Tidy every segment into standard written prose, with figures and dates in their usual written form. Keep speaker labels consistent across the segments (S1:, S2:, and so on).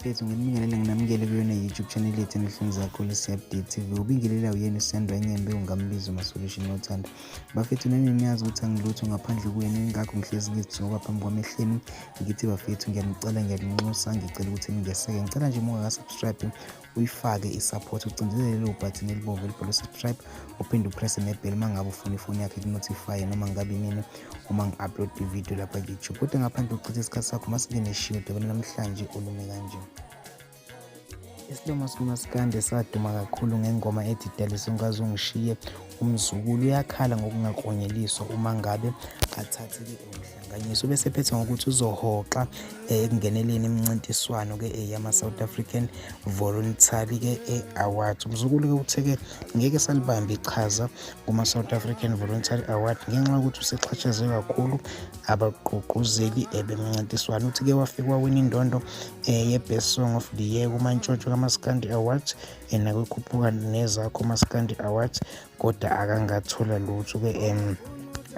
S1: Bafethu, nginibingelele nginamukele kuyona YouTube channel yethu enehlonzi kakhulu, Siyapdate TV. Ubingelela uyena uSandra Nyembe, ungambiza uMasolution nothando. Bafethu, nani niyazi ukuthi angilutho ngaphandle kwenu, ingakho ngihlezi ngizithoba phambi kwamehlenu. Ngithi bafethu, ngiyanicela, ngiyaninxusa, ngicela ukuthi ningeseke. Ngicela nje uma ungaka-subscribe uyifake i-support, ucindezele lelo button elibomvu elibhalwe subscribe, uphinde upresse nebell uma ngabe ufuna ifoni yakho ikunotifye noma ngabe inini uma ngi-upload ividiyo lapha ku-YouTube. Kodwa ngaphandle kokuchitha isikhathi sakho, masingene shiyo odabeni namhlanje olume kanje. Isilomo sikaMaskandi saduma kakhulu ngengoma ethi Daliso Ungaze Ungishiye, uMzukulu, uyakhala ngokungaklonyeliswa uma ngabe athathe-ke umhlanganiso, bese ephetha ngokuthi uzohoxa ekungeneleni imincintiswano-ke yama-South African Voluntary-ke Awards. Umzukulu-ke uthe-ke ngeke salibambe iqhaza kuma-South African Voluntary Award ngenxa yokuthi usexhatshazwe kakhulu abagqugquzeli bemincintiswano. Uthi-ke wafike wawina indondo ye-Best Song of the Year kuMantshontsho kaMaskandi Awards nakwiKhuphuka Nezakho Maskandi Awards, kodwa akangathola lutho-ke.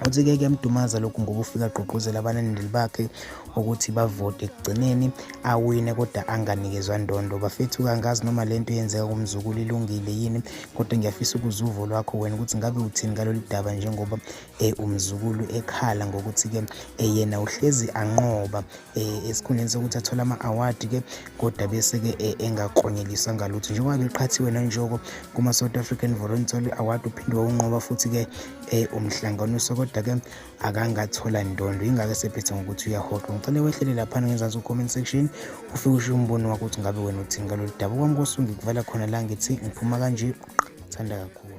S1: Uthi-ke kuyamdumaza lokhu ngoba ufike agqugquzela abalandeli bakhe ukuthi bavote, ekugcineni awine kodwa anganikezwa ndondo. Bafethu, angazi noma lento yenzeka kuMzukulu ilungile yini, kodwa ngiyafisa ukuzwa uvo lwakho wena ukuthi ngabe uthini ngalolu daba, njengoba uMzukulu ekhala ngokuthi-ke yena uhlezi anqoba, esikhundleni sokuthi athole ama-award-ke, kodwa bese-ke engaklonyeliswa ngalutho, njengoba beqhathiwe nanjoko kuma-South African Voluntary Award, uphinde wawunqoba futhi-ke umhlanganiso, kodwa-ke akangathola ndondo. Ingake sephethe ngokuthi uyahoxa. Ngicela wehlele laphana ngezansi ku-comment section, ufike ushiye umbono wakho ukuthi ngabe wena uthini ngalolu daba. Okwami kosuku ngikuvala khona la, ngithi ngiphuma kanje, thanda kakhulu.